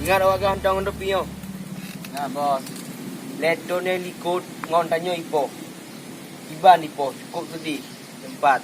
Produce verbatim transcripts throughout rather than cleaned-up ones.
Ingat awak geuh hantom ngon topi nyoe? Nah, Bos. Lhèe thôn nyang likôt ngon tanyoe ipoh. Kiban ipoh, cukôp seudeh teumpat.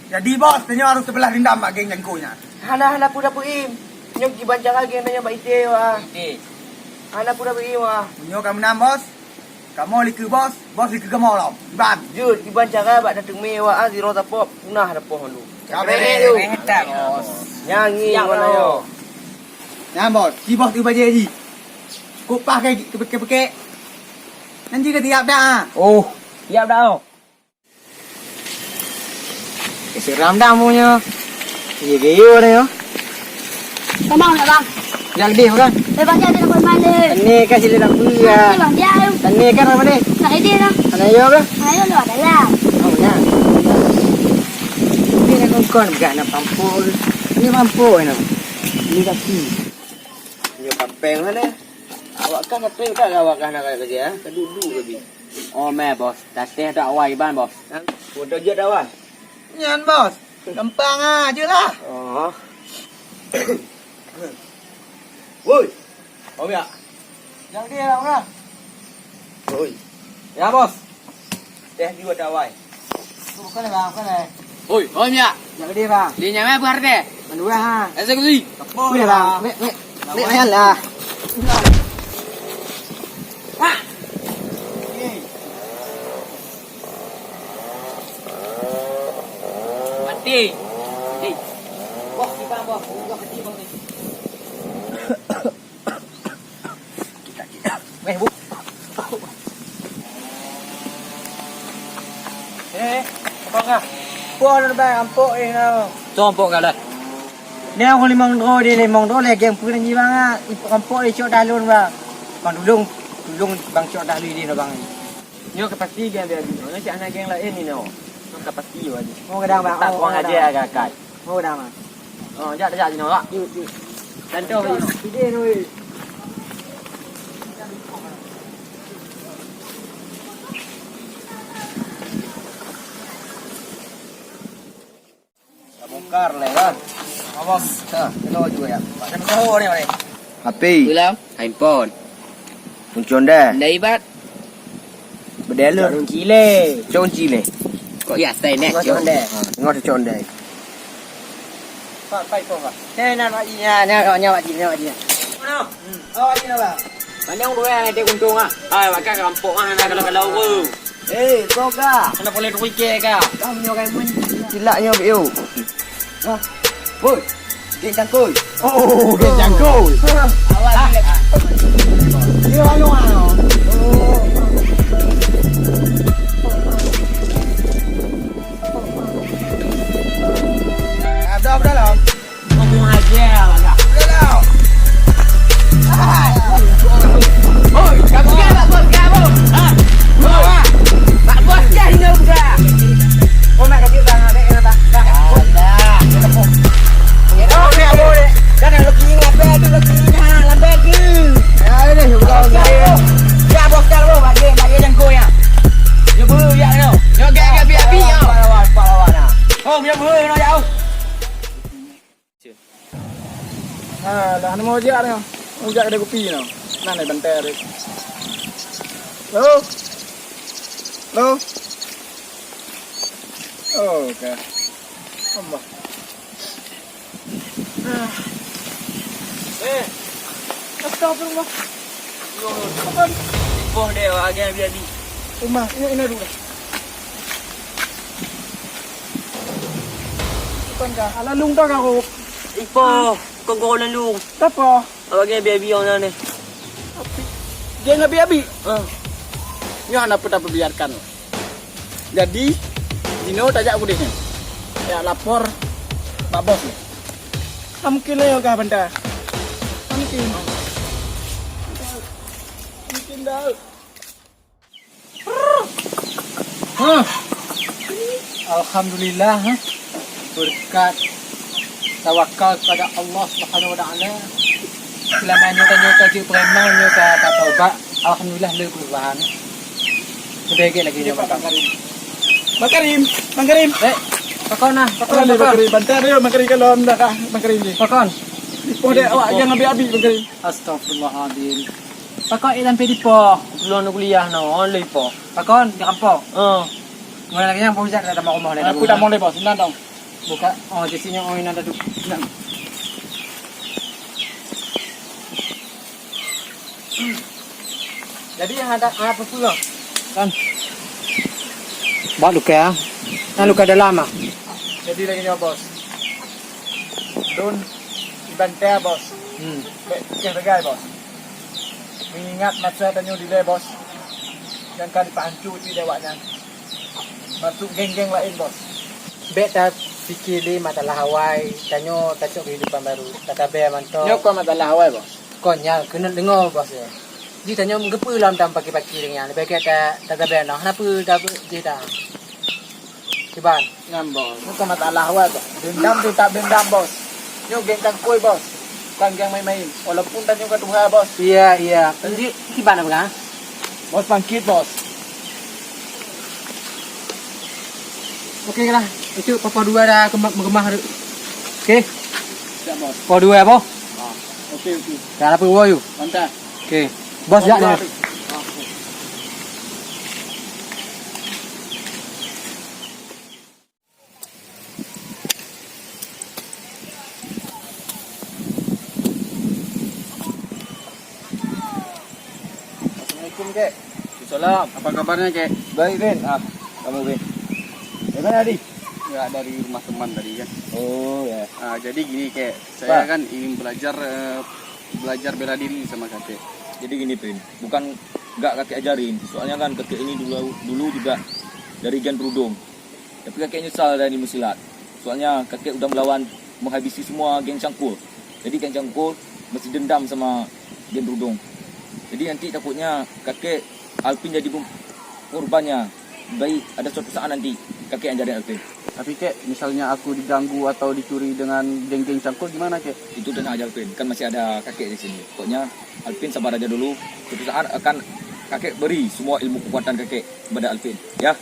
Jadi, Bos, tanyoe harôh teubalas deundam bak geng Jangko nyan. Hana, hana peue tapeu'iem. Nyoe kiban cara geng tanyoe bak ité, wah. Ité. Hana peue tapeu'iem, wah. Nyoe ka meunan, Bos. Kamoe likôt Bos, Bos likôt kamoe lom. Kiban. Jeuet, kiban cara bak tateumé awak, ah, sidroe tapôh, punah tapôh lom. Ka bèrèh. Bèrèh that, Bos. Nyan ngieng. Siap, Bos. Nyan, Bos, si Bos tu bajèe jih. Cukôp paih keu, keu, keu, keu. Nyan jih ka siap dah, ah. Oh, siap dah, oh. Eh, seram dah mu nyoe. Iya, gaya dah nyoe. Tamong tak, Bang? Dah leubeh, Bang. Eh, Bang, jangan dapat malu. Tani kan sila tak puyah. Bang, dia. Tani kan apa deh? Tak ada dah. Anak yo ke? Ayo lu adalah. Oh, ya. Ini nak kongkon gak nak pampul. Ini pampul, no. Ini kaki. Nyoe kapeng mana? Awak kan kapeng tak, awak kan nak kerja, eh? Ka dudu ke bi? Oh, meh, Bos. Tateh tak awai ban, Bos. Hah? Foto jeuet awai? Nyan, Bos. Gampang ah, je lah. Oh. Woi. Om ya. Jangan dia lah, orang. Woi. Ya, Bos. Teh jua dawai. Bukan lah, bukan lah. Oi, oi, Miak. Jak gede, Bang. Dia nyamai apa harta? Mandua, ha. Eksekusi. Boleh, Bang. Mek, mek. Mek, mek lah. Ah. Mati. Mati. Wah, si Bang, Bang. Wah, kecil, Bang, ni. Weh, bu. Eh, apa ngah? Puan udah bayar ampok eh, nah. Tu ampok kalah. Ni aku limong droe, dia limong droe lagi yang pun ni bang ah. Ibu ampok dia cok dalun bang. Bang, tulung, tulung bang cok dalun dia bang. Nyoe ka pasti geng biar nyoe. Nyoe cak anak geng lain ni nyoe. Nyoe ka pasti wajib. Oh, kadang, Bang. Tak oh, kurang oh, ajar kadang. Agak-agak. Oh, kadang, Bang. Oh, jak, jak sini, Bang. Yuk, yuk. Contoh ni. Ide ni, weh. Ka bongkar lé kan? Abang. Ha, kena juga ya. Pak kena tahu ni, ni. H P. Pulang, handphone. Kunci onda. Ndai bat. Bedelu. Kunci lé. Kunci lé. Kok ya, saya nak. Kunci onda. Ha, tengok kunci onda. Pak, Pak, Pak. Saya nak Pak Ji, ya, ya, ya, Pak Ji, ya, Pak Ji. Mana? Hmm. Oh, Pak Ji, apa? Pandang dua yang ada untung ah. Ah, bakal rampok ah, nak kalau-kalau. Eh, kau ka? Kena boleh duit ke ka? Kau nyoe kan mun. Silak nyoe, Bik, yo. Ha? Woi, geng cangkul. Oh, geng cangkul. Awak ni. Yo, anu, anu. Ada apa dalam? Ngomong aja lah. Oi, kamu kan tak bos kamu? Ha? Bos. Tak bos kan ini udah. Oh, nak kata bang, ada yang tak. Alah. Oh, nak boleh. Dan lo kini apa tu lo kini ha, lambat tu. Ya, ini juga. Ya, bos kan lo bagi bagi jangkau ya. Ya bu ya no. Yo gak gak biar biar. Pahlawan, pahlawan. Oh, ya bu no ya. Ha, dah nemu jak ni. Ujak kedai kopi ni. Nan ni bantai dia. Halo? Halo? Oh, okey. Allah. Ah. Eh. Astagfirullah. Apa? Boh deh, wah, agak biar di. Rumah, ini, ini dulu. Bukan kah? Alah, lung dah kau. Ipo, kau kau lalu. Apa? Awak geng abi-abi orang ni. Geng abi-abi? Ha. Nyoe hana peue tapebiarkan. Jadi, jinoe tajak keudeh nyan. Jak lapor bak bos nyan. Ha, mungkin lé yoga banda. Ha, mungkin. Mungkin dah. Huh. Alhamdulillah, huh. Berkat tawakal kepada Allah Subhanahu Wa Taala. Selama nyoe ka, nyoe ka jeuet preman, nyoe ka, ka taubat. Alhamdulillah, le perubahan. Lebih baik lagi nyoe. Bang Karim. Bang Karim, Bang Karim. Eh, pakon nah, pakon, pakon. Bang Karim, bantai dia, Bang Karim kalau nak ah, Bang Karim ni. Pakon. Dipoh dek awak jangan abi-abi bang Karim. Astagfirullahaladzim. Pakon eh sampai dipoh? Belum kuliah no, oleh dipoh. Pakon di kampung? Oh. Mulai lagi yang pusat ada tambah rumah dah. Aku dah mulai bos, senang dong. Buka. Oh, di sini oh ini ada tu. Senang. Jadi yang ada apa pula? Kan. Buat luka ya. Nah, luka dalam ah. Jadi lagi nyoe bos. Don iban teh bos. Hmm. Bek pikir tegai bos. Mengingat masa tanyoe dilèe bos. Yang ka dipahancu ti dewak nyan. Masuk geng-geng lain bos. Bek ta pikir lé masalah awai, tanyoe tacok kehidupan baru. Tatabé mantong. Nyoe kon masalah awai bos. Kon nyan keuneuk deungoe bos ya. Di tanyoe meugeupeu lom tam paki-paki deungon nyan. Leubeh gét ta tatabé noh. Kenapa ta jih ta? Kiban. Nyan bos. Bukan masalah awai bos. Dendam tetap dendam bos. Nyoe geng cangkôi bos. Bukan geng main-main. Walaupun tanyoe ka tuha bos. Iya, iya. Jadi kiban apa kan? Bos bangkit bos. Oke lah. Itu papa dua dah gemah gemah. Oke. Siap bos. Papa dua apa? Ah, oke oke. Dah apa woi? Mantap. Oke. Bos jak dah. Assalamualaikum kek. Salam. Apa kabarnya kek? Baik Bin. Ah, kamu Bin. Dari mana tadi? Ya dari rumah teman tadi kan. Oh ya. Ah, jadi gini kek, saya kan ingin belajar eh, belajar bela diri sama kakek. Jadi gini Bin, bukan gak kakek ajarin, soalnya kan kakek ini dulu dulu juga dari geng Trudong. Tapi kakek nyesal dari meusilat. Soalnya kakek udah melawan menghabisi semua geng cangkul. Jadi geng cangkul masih dendam sama geng Trudong. Jadi nanti takutnya kakek Alvin jadi pem- korbannya. Baik ada suatu saat nanti kakek yang jadi Alvin. Tapi kek, misalnya aku diganggu atau dicuri dengan geng-geng cangkul gimana kek? Itu tenang aja Alvin, kan masih ada kakek di sini. Pokoknya Alvin sabar aja dulu. Suatu saat akan kakek beri semua ilmu kekuatan kakek kepada Alvin, ya.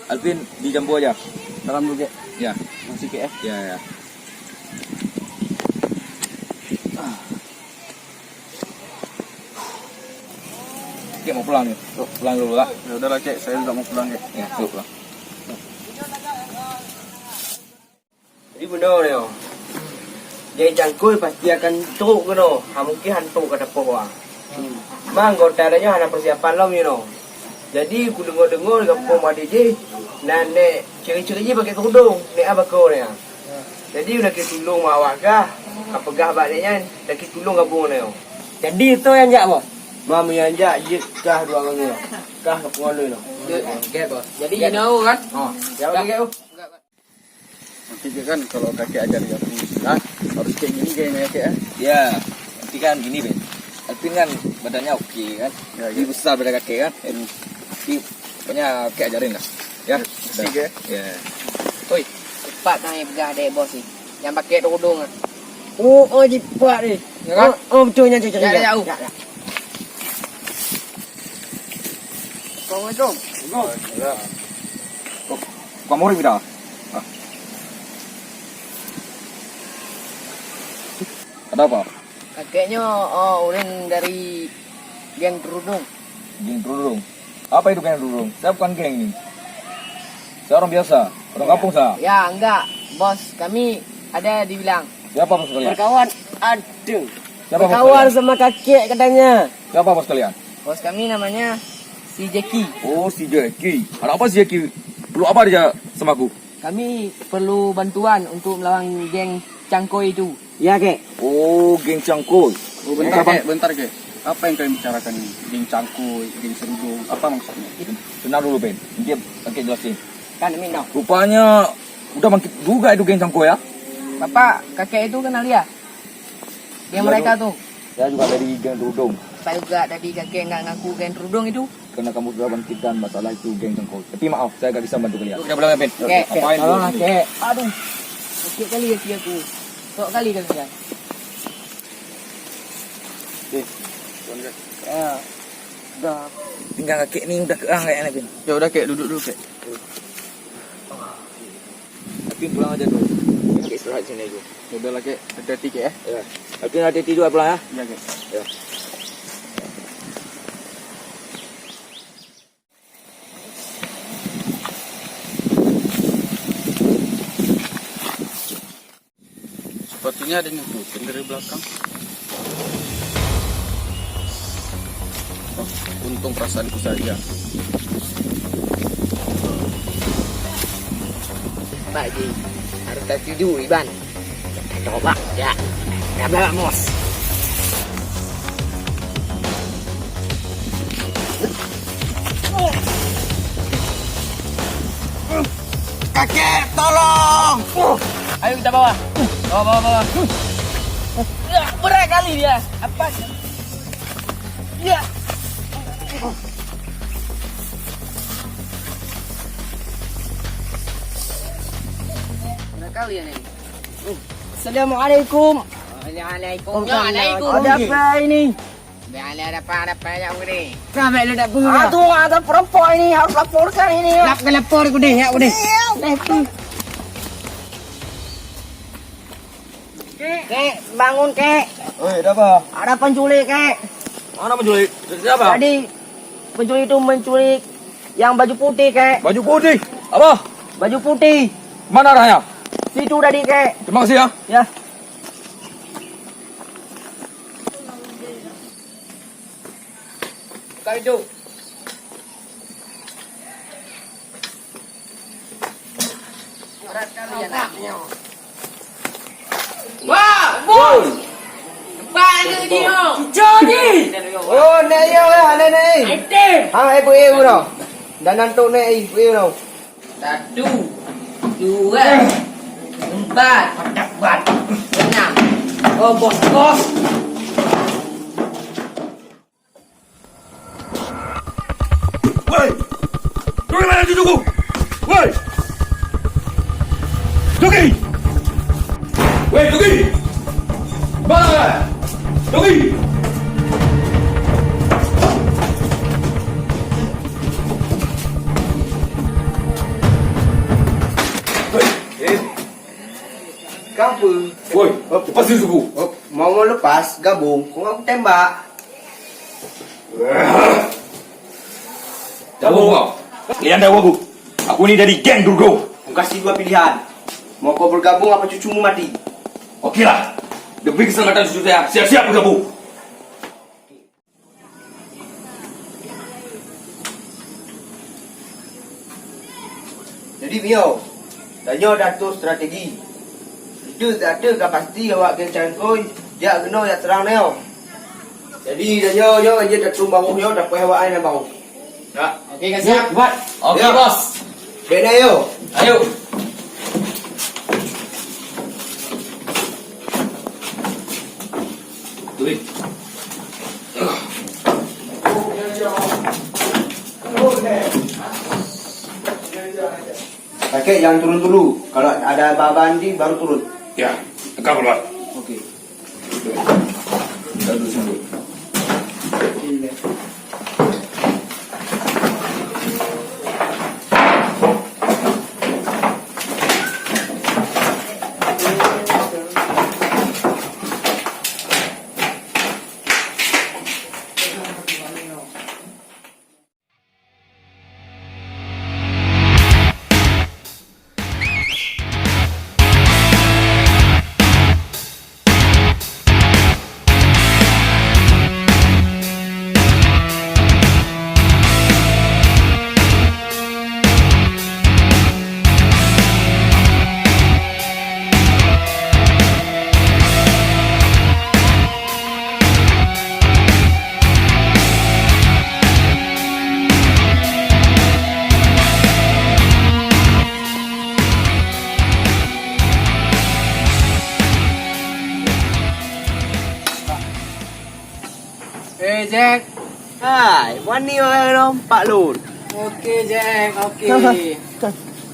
Alvin di jambu aja. Salam dulu kek. Ya. Masih kek ya. Ya ya. Kek mau pulang ni. Pulang dulu lah. Ya udahlah kek, saya juga mau pulang kek. Ya, yuk pulang. Jadi benar ni. Jadi cangkul pasti akan trok keunoe. Ha mungkin hantu kata poh. Mang kota nyoe hana persiapan lom you know. Jadi ku dengar-dengar di kampung Madi jih na nek ciri-ciri jih pakai kerudung, nek abako ni. Jadi udah ke tulung awak gah, apa gah bak nek nyan, dah ke tulung gabung ni. Jadi itu yang jak bos. Mam yang jak jih kah dua orang ni. Kah kampung Alui ni. Oke bos. Jadi you know kan? Ha, ya okey. Nanti kan kalau kakek ajar aku silat, harus kayak gini kayaknya kek ya. Ya, nanti kan gini Ben. Alvin kan badannya oke kan. Ya, ya. Lebih besar daripada kakek kan. Hmm. Jadi pokoknya kakek ajarin lah. Ya. Kasih ke? Ya. Oi, cepat kami pegang dek bos ni. Yang pakai tudung ah. Oh, oh cepat ni. Ya kan? Oh, oh betul nya cakap. Ya, ya, ya. Ya, ya. Assalamualaikum. Waalaikumsalam. Bukan murid kita. Ah. Ada apa? Kakeknya oh, orang dari geng Trudung. Geng Trudung. Apa itu geng Trudung? Saya bukan geng ini. Saya orang biasa, orang kampung saya. Ya, enggak. Bos kami ada dibilang. Siapa bos kalian? Berkawan ada. Siapa bos kalian? Berkawan sama kakek katanya. Siapa bos kalian? Bos kami namanya si Jeki. Oh, si Jeki. Ada apa si Jeki? Perlu apa dia sama aku? Kami perlu bantuan untuk melawan geng Cangkoi itu. Ya, Kek. Oh, geng Cangkoi. Oh, bentar, Kek, bentar, Kek. Apa yang kalian bicarakan ini? Geng Cangkoi, geng Serudong, apa maksudnya? Tenang dulu, Ben. Nanti kakek jelasin. Kan, Min, noh. Rupanya udah bangkit juga itu geng Cangkoi, ya? Bapak, kakek itu kenal dia? Geng mereka tu. Saya juga dari geng Trudong. Saya juga dari kakek nggak ngaku geng Trudong itu. Karena kamu sudah bangkitkan masalah itu geng Cangkoi. Tapi maaf, saya nggak bisa bantu kalian. Kita pulang, Ben. Kek, kek, tolong lah, Kek. Aduh. Sakit kali kaki aku. Sok kali kaki aku. Eh, tuan, Kek. Ya. Dah. Pinggang kakek ni udah kerang kayaknya, Ben. Ya udah, Kek, duduk dulu, Kek. Tapi pulang aja dulu. Kakek Right sini tu. Udah lagi, hati-hati, Kek, eh. Ya. Tapi hati-hati juga pulang, ya. Ya, Kek. Ya. Sepertinya ada yang ngikutin dari belakang. Oh, untung perasaanku saja. Pak Ji, harus tidur, Iban. Coba, ya. Ya, Bos. Kakek, tolong! Ayo kita bawa. Bawa, bawa, bawa. Ya, berat kali dia. Apa? Ya. Berat kali ya, Nek. Assalamualaikum. Waalaikumsalam. Waalaikumsalam. Ada apa ini? Ada apa, ada apa yang ini? Ramai lu nak bunuh. Aduh, ada perempuan ini harus laporkan ini. Lap ke lapor ku deh, ya ku deh. Kek, bangun, Kek. Oi, ada apa? Ada penculik, Kek. Mana penculik? Siapa? Tadi penculik itu menculik yang baju putih, Kek. Baju putih? Apa? Baju putih. Mana arahnya? Situ tadi, Kek. Terima kasih ya. Ya. Buka pintu. Wah, bos. Nampak aneuk jih, oh. Cucok jih. Oh, nek yo lah, nek, nek. Item. Ha, ibu, ibu noh. Dan nantuk nek, ibu, ibu noh. Satu, dua, empat, enam. Oh, bos, bos. Woi! Tugi mana cucuku? Woi! Tugi! Woi, Tugi! Mana kau? Tugi! Woi, eh. Kenapa? Woi, lepas cucuku. Oh, mau, mau lepas, gabung. Kau aku tembak. Gabung kau. Kalian tahu aku? Aku ni dari geng Durgo. Aku kasih dua pilihan. Mau kau bergabung apa cucumu mati? Oke lah. Demi keselamatan cucu saya, siap-siap bergabung. Jadi, Mio, tanyoe dah tuh strategi. Itu dah tuh ka pasti awak geng cangkoi, jak keunoe jak serang nyoe. Jadi, tanyoe nyoe jeuet tatum bawah nyoe, tapoh awak ai na bawah. Ya. Oke, ka siap. Buat. Oke, ya. Bos. Beda yo. Ayo. Tuh. Kakek jangan turun dulu. Kalau ada baba nanti baru turun. Ya, tegak keluar. Oke. Kita duduk sini. Eh, Jack. Hai, wani orang lom, Pak Lun. Oke, Jack, oke.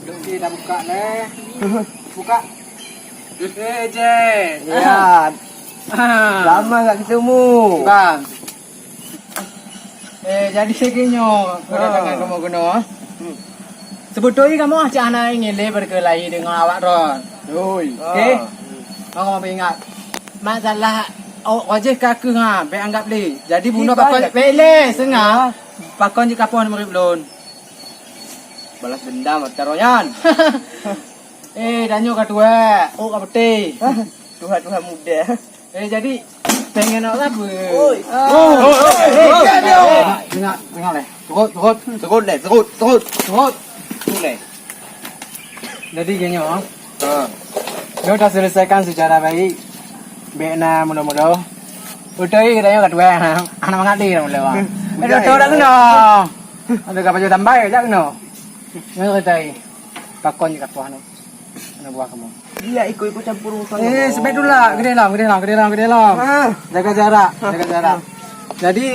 Oke, dah buka leh. Buka. Eh, Jack. Ya. Ah. Lama tak ketemu. Bang. Eh, jadi segenyo kedatangan kamu kena. Sebetulnya kamu aja anak ingin lebar ke lain dengan awak ron. Oi. Okey. Kong peuingat. Masalah awak wajéh ka keuh ha, bèk anggap lé. Jadi bunoe pakon bèk lé seunga. Pakon jikapoh aneuk murit lôn. Balas dendam ata roh nyan. Eh, tanyoe ka tuha, ôk ka putéh. Tuha-tuha muda. Eh, jadi pengen awak apa? Oi. Ah. Oi, oi, oi, oi. Eh, eh, eh, eh. Dengar, dengar leh. Turut, turut. Turut leh, turut, turut. Turut. Turut leh. Jadi gini, oh. Ha. Dah selesaikan secara baik. Bèk na mulo-mulo. Utai kita yang kedua, ha. Anak mangat dia mulo. Eh, dah tahu dah kena. Ada kapal jauh tambai, dah kena. Yang utai. Pakon je kat tuan. Aneuk buah kamoe. Dia ikut-ikut campur urusan kamoe. Eh, sebet dulu lah. Geudeh lom, geudeh lom, geudeh lom, geudeh lom. Ah. Jaga jarak, jaga jarak. Jadi,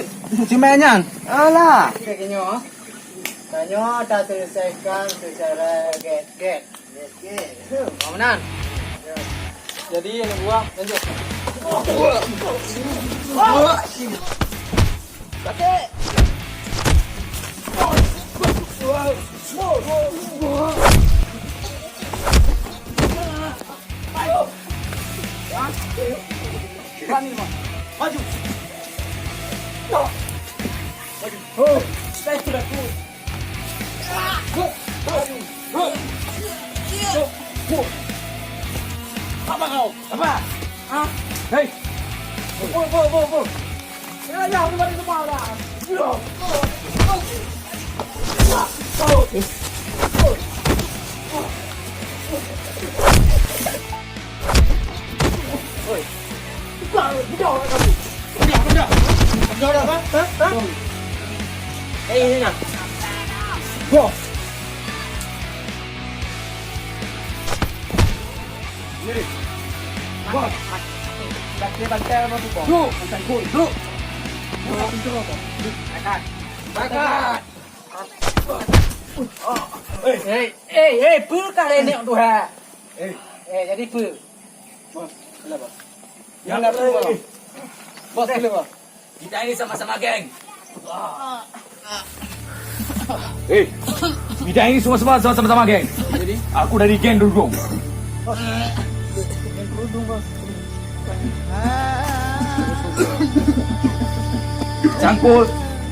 cuma nyan. Alah. Kayak gini, oh. Tanyoe taselesaikan secara gèt-gèt. Gèt-gèt. Paham, Nan? Jadi, aneuk buah, lanjut. Apa kau? Apa? Hah? Hei! Pukul, pukul, pukul, pukul! Ya, ya, udah balik semua dah. Oi. Buka, buka orang kamu. Buka, buka. Buka orang, ha? Ha? Ha? Eh, ini nah. Bos. Ni. Bos. Bantai, bantai apa tu, Bos? Duduk. Bantai, duduk. Duduk. Duduk. Angkat. Angkat. Eh, eh, eh, peue ka lé nèk tuha? Eh. Eh, jadi peue? Bos, kenapa? Kenapa, Bos? Bos, kenapa? Kita ini sama-sama geng. Eh, kita ini semua-semua sama-sama geng. Jadi? Aku dari geng Rudung. Bos. Geng Rudung, Bos. Cangkul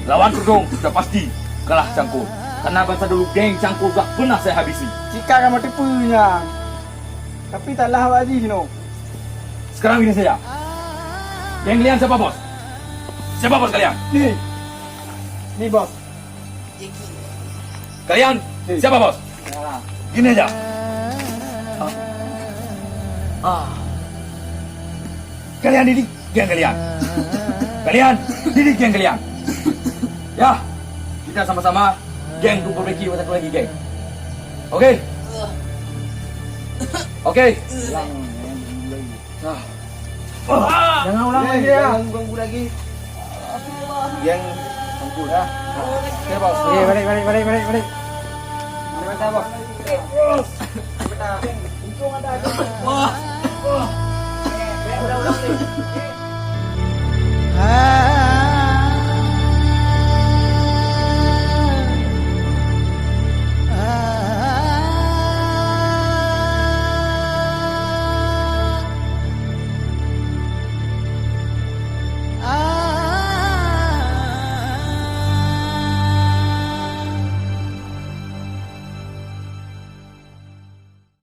lawan Rudung sudah pasti kalah Cangkul. Karena masa dulu geng Cangkul sudah pernah saya habisi. Jika kamu tipu, Nyang. Tapi taklah awak jih nyoe. Sekarang gini saja. Geng kalian siapa, Bos? Siapa bos kalian? Ni. Ni, Bos. Kalian siapa, Bos? Ya. Gini aja. Ah. Ah. Kalian ini geng kalian. Kalian, ini geng kalian. Ya, kita sama-sama geng untuk perbaiki satu lagi geng. Oke? Oke? Jangan ulang lagi ya. Jangan ganggu lagi. Geng Tengku ya. Oke, Bos. Oke, balik, balik, balik, balik, balik. Mantap, Bos. Bos. Mantap. Untung ada. Wah. Wah. Udah, udah, udah.